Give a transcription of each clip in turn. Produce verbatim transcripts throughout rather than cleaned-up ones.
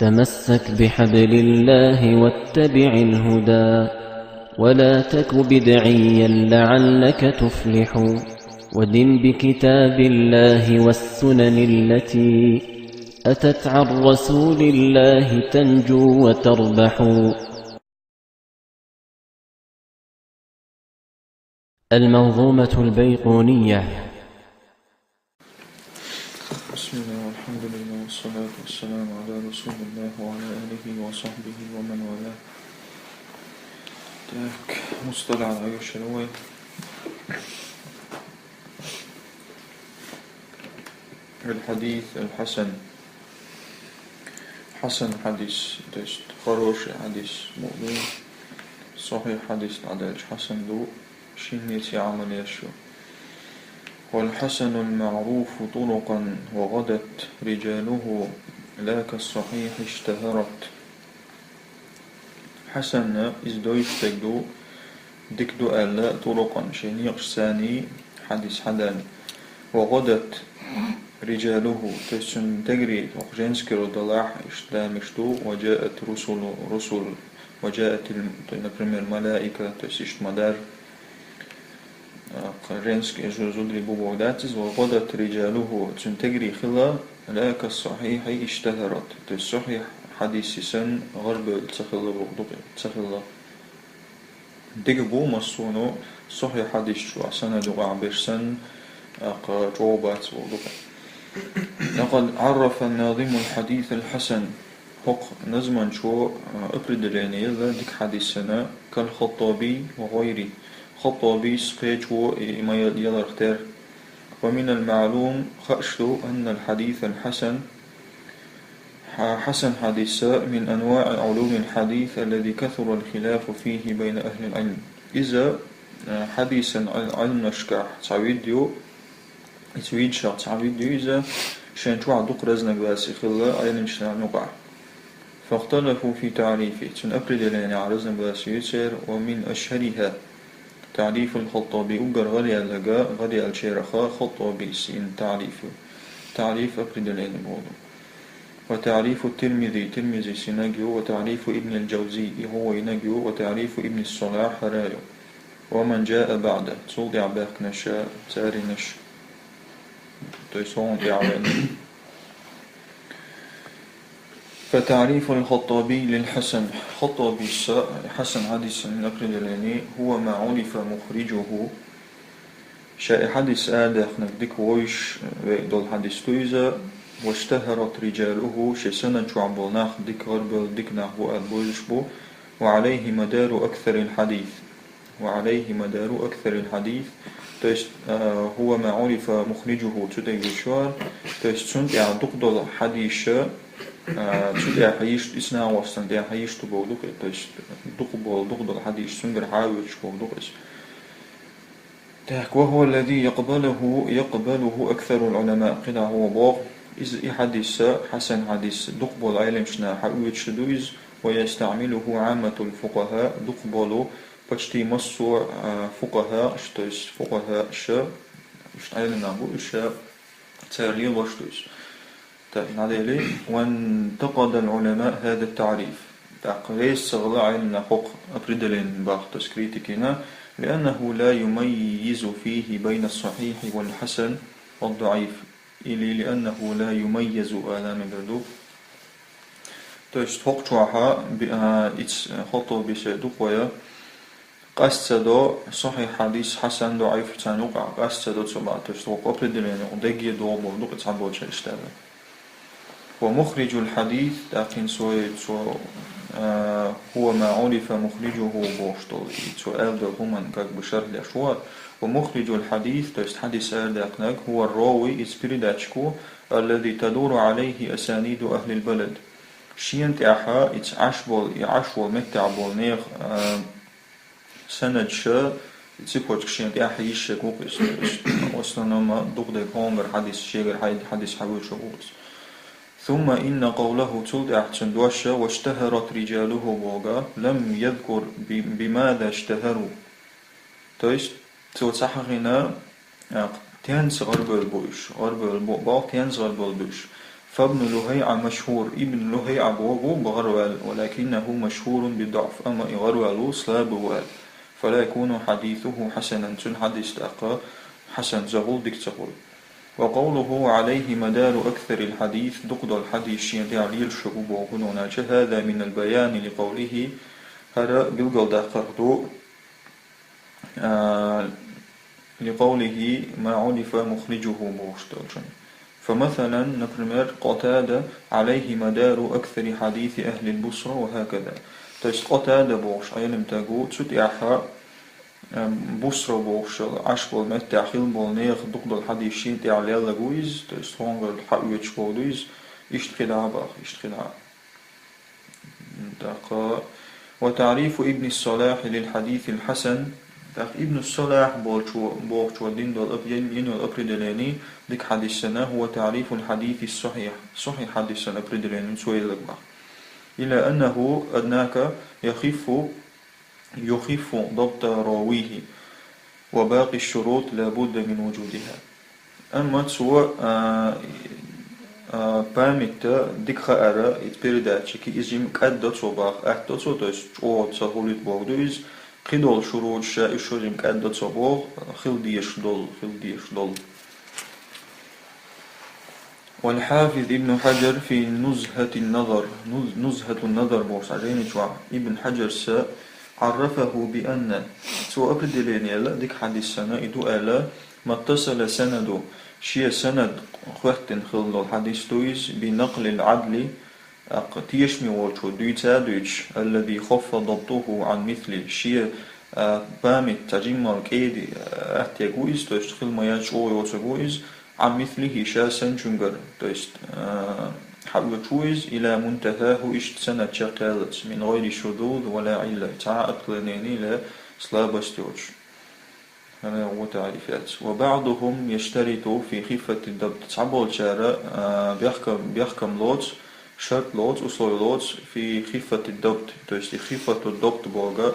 تمسك بحبل الله واتبع الهدى، ولا تك بدعيا لعلك تفلح، ودن بكتاب الله والسنن التي أتت عن رسول الله تنجو وتربح. المنظومة البيقونية. بسم الله والحمد لله والصلاة والسلام على رسول الله وعلى آله وصحبه ومن والاه. Так, مصطلح العيوش الأول. الحديث الحسن. حسن حديث, то есть хороший حديث, مؤمن. صحيح حديث, عدالش حسن دو, شينيتي عمل يشو. والحسن المعروف طرقا وغدت رجاله لا كالصحيح اشتهرت. Хьасан из дойчу стаг ду, дика ду аьлла, турукъан, шен некъаш саний хьадис хьадаьлла. Ва гъадат риджалуху, то есть цуьнан тегри, оха женский род далахь, иштта дамиш ду, ва джаат русулу, русул, ва джаат, то есть, например, малаика, то есть иштта ма дар. Кхы женский зу-, зударий бу боху дац иза, ва гъадат риджалуху, цуьнан тегри хила, ла кас сахьихьи иштахарат. То есть сахьихь хьадисий санна гӀарабевлла ца хилла боху ду-кх, ца хилла. Дика бу массо а сахьихь хьадис чохь санад юкъахь берш санна, кхы чӀогӀа бац боху ду-кх. Лакъад Ӏаррафа назимул хьадисал хьасан. ХӀокху назманчо, а, определение елла дика хьадисан, кал Хаттаби ва гӀайри. Хаттабис, кхечо и, и ма ял-, яларх тера. Ва минал маълум, хууш ду, аннал хьадисал хьасан, хьа-, хьасан хьадис, мин анваӀи Ӏулумил хьадис, аллази касурал хилафу фихи байна ахлил Ӏилм. Иза, а, хьадисан Ӏил-, Ӏилманашкахь цхьа вид ю, Иза вийначех цхьа вид ю иза, шен чохь дукха разногласи хилла Ӏеламчу нахана юкъахь. Фахталафу фи таърифи, цуьнан определенехь разногласи ю церан, ва мин ашхӀариха таърифул Хаттаби, уггар гӀараяьлларг, гӀараяьллачарах Хаттабис йина таъриф ю. Таъриф определение боху. Ва таърифу Тирмизи, Тирмизис йинарг ю, ва таърифу Ибнил Джавзи, и хӀун йинарг ю, ва таърифу Ибнис Салахь хӀара ю. Ва ман джаа баъда, цул тӀаьхьа баьхкинарш, цаьргинарш, то есть хӀунда тӀаьхьа веана. Фа таърифул Хаттаби лил хьасан. Хаттабис хьасан хьадисан определение, хӀува ма Ӏурифа мухриджуху. Ша и хьадис арадаьккхинарг дика вовзаш ве-, долу хьадис ду иза, ваштахарат риджалуху, шен санад чохь болу нах дика гӀарабевлла, дика нах бу аьлла бовзаш бу, ва Ӏалайхи мадару аксарил хьадис. Ва Ӏалайхи мадару аксарил хьадис, то есть, а, хӀува ма Ӏурифа мухриджуху, цу тӀе гучуьйтуш, то есть цунна тӀехь дукха долу хьадисаш, а, цу тӀехь йиш, исна гӀостан тӀехь йиш ду боху ду-кх, то есть дукха болу, дукха долу хьадисаш цуьнгара хьан а воьдуш боху ду-кх иза. Так, ва хӀува аллази якъбалуху, якъбалуху аксарул Ӏулама, кхидӀа хӀун боху, иза и хьадис, хьасан хьадис, дукха болу Ӏеламчу наха хьан а воьдуш ду иза, ва ястаӀмилуху Ӏамматул фукъахӀа, дукха болу, почти массо а, а, фукъахӀаш, то есть фукъахӀаш, уьш Ӏеламнах бу, уьш цара лелош ду иза. Так, надели, вантакъадал Ӏулама хӀаза таъриф. ТӀаккха реза ца хилла Ӏеламнах хӀокху определение бахьа, то есть критика йина, лианнаху ла юмаййизу фихи байна сахьихьи вал хьасан вад даӀиф. Или лианнаху ла юмаййазу ала мегар ду. То есть хӀокху чохьа би-, а, иц, Хаттабис дукха вай, къаста ца до сахьихь хьадис, хьасан, даӀиф царна юкъахь, къаста ца до цу бахьа, то есть хӀокху определение, хӀокху дегге догӀу боху ду-кх цхьаболчара иштта аьлла. Ва мухриджул хьадис, тӀаккха цо, цо, а, хӀува ма Ӏурифа мухриджуху бохуш долу, и цо аьлла долу хӀуманна как бы шархь деш вара. Ва мухриджул хьадис, то есть хьадис арадаьккхинарг, хӀува ар-рави, иза передатчик ву, аллази тадуру Ӏалайхи асаниду ахлил балад. Шена тӀехь иза Ӏаш болу, и Ӏаш волу меттехь болу нехан, а, санадаш, цепочка шена тӀехь йиш ерг ву-кх иза. В основном дукха дерг хӀуманара хьадис, шегара хьай-, хьадис хьан вуьйцуш ву иза. Сумма инна къавлаху, цул тӀаьхьа цуьнан дош, ваштахарат риджалуху боху, лам язкур би-, бимаза иштахару. То есть, цо ца хьахийна, а, тенца гӀарабевлла бу уьш, гӀарабевлла бу, боху, тенца гӀарабевлла бу уьш. فابن لهيعة مشهور, Ибн Лухайъа боху багӀарваьлла, ولكنه مشهور بالضعف, амма и гӀарваьлла слабый ву аьлла. فلا يكون حديثه حسنا, цуьнан хьадис тӀаккха хьасан ца хуьлу, дика ца хуьлу. وقوله عليه مدار أكثر الحديث, дукха долу хьадис шен тӀехь лелаш ву боху, хӀунда аьлча هذا من البيان لقوله, хӀара билгалдаккхарх ду, а, لقوله ما عرف مخرجه бохуш долчун. فمثلا, например, قتادة عليه مدار أكثر حديث أهل البصرة وهكذا. То есть Къатада бохуш Ӏелим стаг ву, цу тӀехь, а, Бусра бохуш Ӏаш болу меттехь хилла болу нехан дукха долу хьадис шен тӀехь лелларг ву иза, то есть хӀонгара хьаоьцуш болу иза, иштта хилла боху, иштта хилла. ТӀаккха, وتعريف ابن الصلاح للحديث الحسن, тӀаккха Ибн Салахь болчо, бохучо дина долу оп-, йина йолу определение дика хьадисан, هو تعريف الحديث الصحيح, сахьихь хьадисан определение цо елларг боху. إلا أنه, однако, يخف, يخف ضبط راويه وباقي الشروط لا بد من وجودها. Амма цо, а, а, памятта дика хааран, и передатчики иза жимма кӀаддо цо боху, атто цо, то есть чӀогӀа ца хуьлуьйту боху ду иза, кхидолу шуруташ, ша уьш жимма кӀаддо цо боху, хила дезаш долу, хила дезаш долу. والحافظ ابن حجر في نزهة النظر, Нуз-, نزهة النظر боху цхьа жайни чохь Ибн Хьаджарса عرفه بأن, цо определение елла дика хьадисан и ду аьлла, ما اتصل سنده, шен санад хӀоьттина хилла долу хьадис ду иза, بنقل العدل, тӀаккха тешаме волчо дуьйца а дуьйцуш, الذي خف ضبطه عن مثله, шен, а, память цхьа жимма кӀеда, а, аттег ву иза, то есть хила ма яц, чӀогӀа йоцург ву иза, عن مثله, ша санначуьнгара, то есть, а, хьаоьцуш ву иза, إلى منتهاه, иштта санад чекхъяьллалц, من غير شذوذ ولا علة, цхьа а отклонение, слабость йоцуш. ХӀара гӀо таӀриф яц. وبعضهم يشترط في خفة الضبط. Цхьаболчара, а, бехкам, бехкам лоцу, шарт лоцу, условие лоцу, في خفة الضبط. То есть и خفة الضبط боху,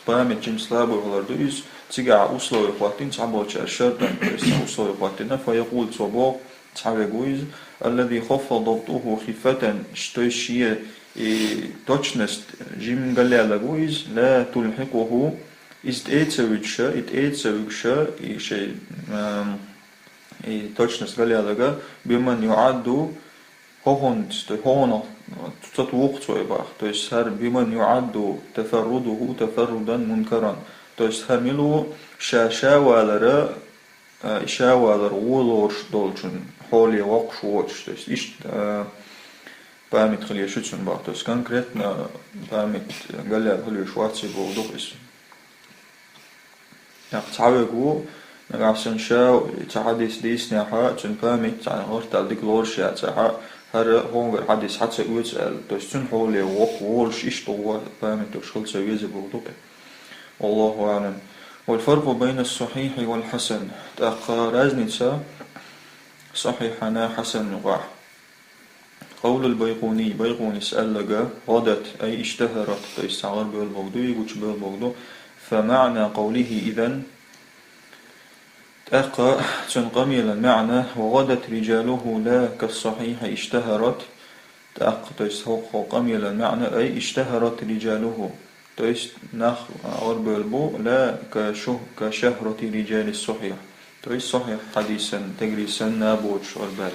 память жимма слабый хилар ду иза, цигахь условие хӀоттийна цхьаболчара шартан, то есть цхьа условие хӀоттийна, فيقول, цо боху, цхьаверг ву иза, الذي خف ضبطه خفة, ш-, то есть шен и точность жимма галъяьлларг ву иза, لا تلحقه, иза тӀе а ца вуьгуш, и тӀе а ца вуьгуш, и шайн, ам, и точность галъяьлларг, بمن يعد, хӀокхунца, то есть хӀокхунах ца туху цо и боху. То есть хӀара بمن يعد تفرده تفردا منكرا. То есть хӀара мила ву, ша ша валар, а, и ша валар гӀо лоруш долчун хьоле воккхуш воцуш. То есть иштта, а, память хила езаш ю цуьнан боху. То есть конкретно память галъяьлла хила езаш вац и боху ду иза. ТӀаккха цхьаверг ву, нагахь санна ша цхьа хьадис дийцинехь, цуьнан память цхьана гӀертал дика лоруш яцахь, хӀара хӀонгара хьадис хьа ца оьцу аьлла. То есть цуьнан хьоле воккха волуш иштта гӀо память долуш хила ца веза боху ду-кх. والله أعلم. والفرق بين الصحيح والحسن. ТӀаккха разница сахьихьана хьасанна юкъахь. قول البيقوني, Байкъунис аьлларг, غدت, أي اشتهرت, то есть цхьа гӀарабевлла боху ду, и гучубевлла боху ду, فمعنى قوله إذن, тӀаккха цуьнан къамелан маьӀна, وغدت رجاله لا كالصحيح اشتهرت, тӀаккха, то есть хӀокху къамелан маьӀна, أي اشتهرت رجاله, то есть нах гӀарабевлла бу, لا كشه-, كشهرة رجال الصحيح, то есть сахьихь хьадисан тегри санна боцуш гӀарабаьлла.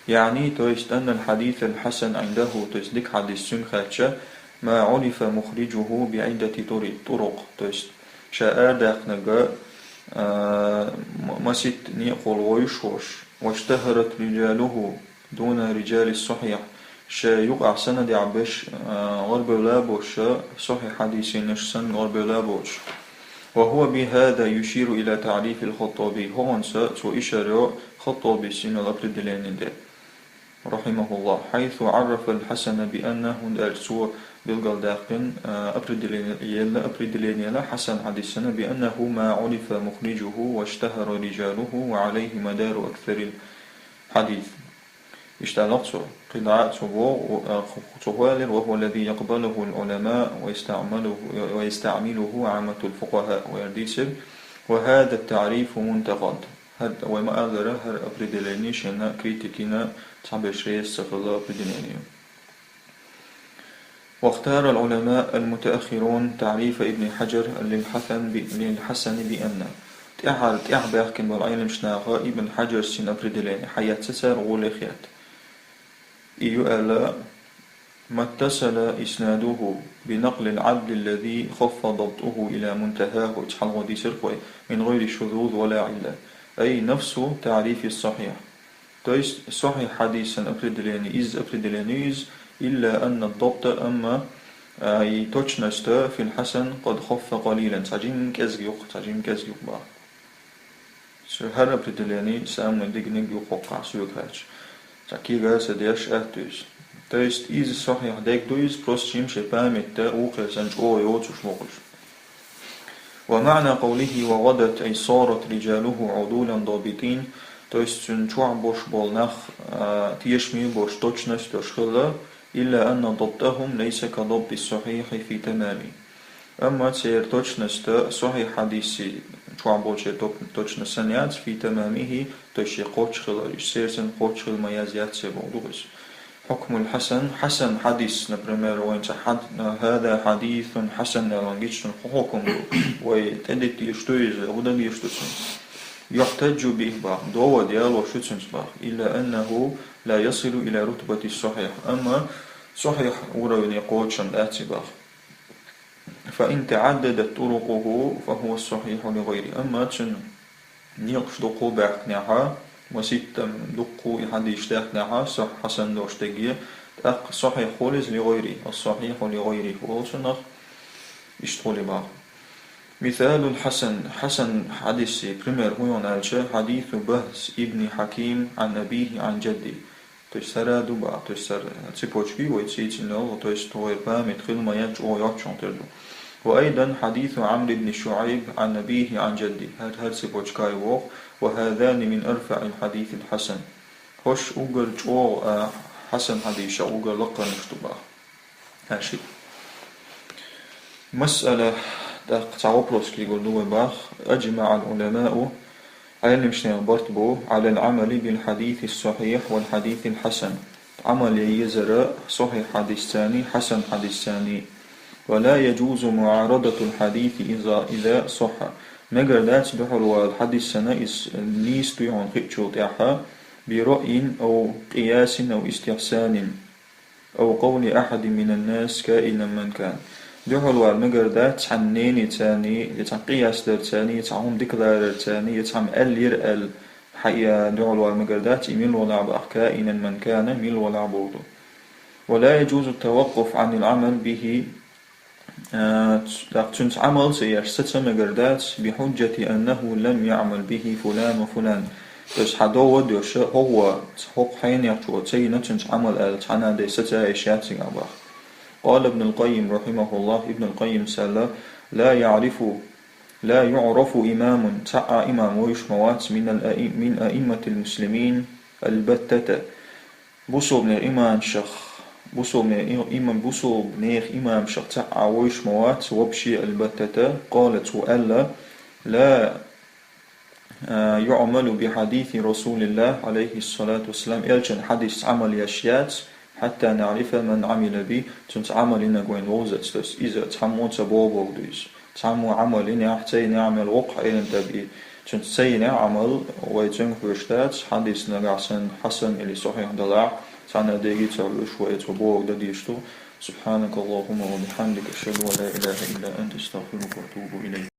يعني, то есть, أن الحديث الحسن عنده, то есть дика хьадис цуьнга хаьттича, ما عرف مخرجه بعدة طر-, طرق, то есть ша арадаьккхинарг, а, м-, масийтта некъахула вовзуш волуш, واشتهرت رجاله دون رجال الصحيح, шайн юкъахь санадехь берш, а, гӀарабевлла боцуш, сахьихь хьадисенаш санна гӀарабевлла боцуш. وهو بهذا يشير إلى تعريف الخطابي. ХӀокхунца цо ишара йо Хаттабис йина йолу определение тӀе, رحمه الله, حيث عرف الحسن بأنه, хӀунда аьлча цо билгалдаьккхина, а, определение, елла определение елла хьасан хьадисан, بأنه ما عرف مخرجه واشتهر رجاله وعليه مدار أكثر الحديث. Иштта аьлла цо, кхидӀа а цо боху, а, цо хӀу аьллера, وهو الذي يقبله العلماء ويستعمله، ويستعمله عامة الفقهاء, вай дийцира, وهذا التعريف منتقد. ХӀара, вай ма-аллара, хӀара определени шена критикина цхьаберш реза ца хилла определени ю. واختار العلماء المتأخرون تعريف ابن حجر للحسن ب-، للحسن بأن. ТӀехьара, тӀехьа баьхкина болу Ӏеламнаха Ибн Хьаджарс шен определени хьаэцна цара гӀоле хетта. И ю аьлла: ما اتصل إسناده بنقل العدل الذي خف ضبطه إلى منتهاه, цхьалгӀо дийцира вай, من غير شذوذ ولا علة، أي نفس تعريف الصحيح. То есть, сахьихь хьадисан определени, изза определени иза, إلا أن الضبط, амма, а, и точность في الحسن قد خف قليلا, цхьа жимма кӀезиг ю-кх, цхьа жимма кӀезиг ю-кх бах. Цу хӀара определени самый диканиг ю-кх хӀокхахь соьга хаьттича. Цхьа кегара ца деш атта ю иза. То есть, иза сахьихь дерг ду иза, просто жимма шен памятта вукхерсан чӀогӀа йоцуш воккхуш. ومعنى قوله وغدت أي صارت رجاله عدولا ضابطين, то есть цуьнан чохь болуш болу нах, а, тешаме болуш, точность долуш хилла, إلا أن ضبطهم ليس كضبط الصحيح في تمامه. Амма церан точность сахьихь хьадисийн чохь болчеран топ-, точность санна яц, في تمامه, то есть шен кхоччуш хилар, уьш церан санна кхоччуш хила ма язъяц церан бохург ду иза. حكم الحسن, хьасан хьадис, например, вайна цхьа хьад-, هذا حديث حسن аьлла гича, цуьнан хӀун хьукам ду? Вай тӀедита дезаш ду иза, хӀун дан дезаш ду цунна? يحتج به бах, довод ялош ю цуьнца бах, إلا أنه لا يصل إلى رتبة الصحيح, амма сахьихь уровне кхочуш дац и бах. فإن تعددت طرقه فهو الصحيح لغيره. Амма цуьнан некъаш дукха баьхкинехь, маситтаза дукха и хьадисаш даьхкинехь, сахьихь хьасан долуш дерг, тӀаккха сахьихь хуьлу иза لغيره, الصحيح لغيره, волу цунах иштта хуьлу бах. مثال الحسن, хьасан хьадисан пример хӀун ю аьлча, حديث بهز بن حكيم عن أبيه عن جده. То есть хӀара ду бах, то есть хӀара цепочка ю вай цӀийцина йолу, то есть вай память хила ма яц, чӀогӀа йоцчух тера ду. وأيضا حديث عمرو بن شعيب عن أبيه عن جده. ХӀара, хӀара цепочка ю боху, وهذان من أرفع الحديث الحسن. ХӀорш уггар чӀогӀа, а, хьасан хьадисех уггар лакхарнаш ду бах. Аши. مسألة, тӀаккха цхьа вопрос кхийгур ду вай бах. أجمع العلماء, Ӏеламнех барт бу, على العمل بالحديث الصحيح والحديث الحسن, Ӏамал ян езара сахьихь хьадисцаний, хьасан хьадисцаний. ولا يجوز معارضة الحديث إذا، إذا صح. Мегар дац дуьхьал вала хьадис санна, иза нийса дуй хьуна хиъчул тӀаьхьа, برأي أو قياس أو استحسان أو قول أحد من الناس كائنا من كان. Дуьхьал вала мегар дац цхьана неницаний, я цхьана къияс дарцаний, я цхьа хӀума дика ларарцаний, я цхьамма аьллера аьлла, хьа-, я дуьхьал вала мегар дац, и мила валахь бах, كائنا من كان, мила валахь боху. ولا يجوز التوقف عن العمل به, а, ц-, тӀаккха цуьнца Ӏамал ца еш, саца мегар дац, بحجة أنه لم يعمل به فلان وفلان. То есть хьан довод йоша, хӀокхо, хӀокху хьенехчо ца йина цуьнца Ӏамал аьлла, цхьана а де саца а еш яц цигахь бах. قال ابن القيم رحمه الله, Ибн ал-Къаййимс аьлла: لا يعرف، لا يعرف إمام, цхьа а имам вевзаш ма вац, من الأئم-، من أئمة المسلمين البتة. Бусулбанех имамашах, бусулбанех им-, имам, бусулбанех имамашах цхьа а вевзаш ма вац вообще, البتة, قال, цо аьлла: لا, а, يعمل بحديث رسول الله عليه الصلاة والسلام, элчан хьадисца Ӏамал еш яц, حتى نعرف من عمل به, цуьнца Ӏамал йинарг вайна вовзац, то есть иза цхьаммо ца боху бохург ду иза. Цхьаммо Ӏамал йинехь, ца йинехь мел воккху Ӏелам тӀе бен. Цуьнца ца йинехь Ӏамал, вай цуьнга хьоьжуш дац, хьадис нагахь санна хьасан или сахьихь далахь, цхьана а дега ца хьоьжуш, вай цо бохург дан дезаш ду. سبحانك اللهم وبحمدك، أشهد أن لا إله إلا أنت، أستغفرك وأتوب إليك.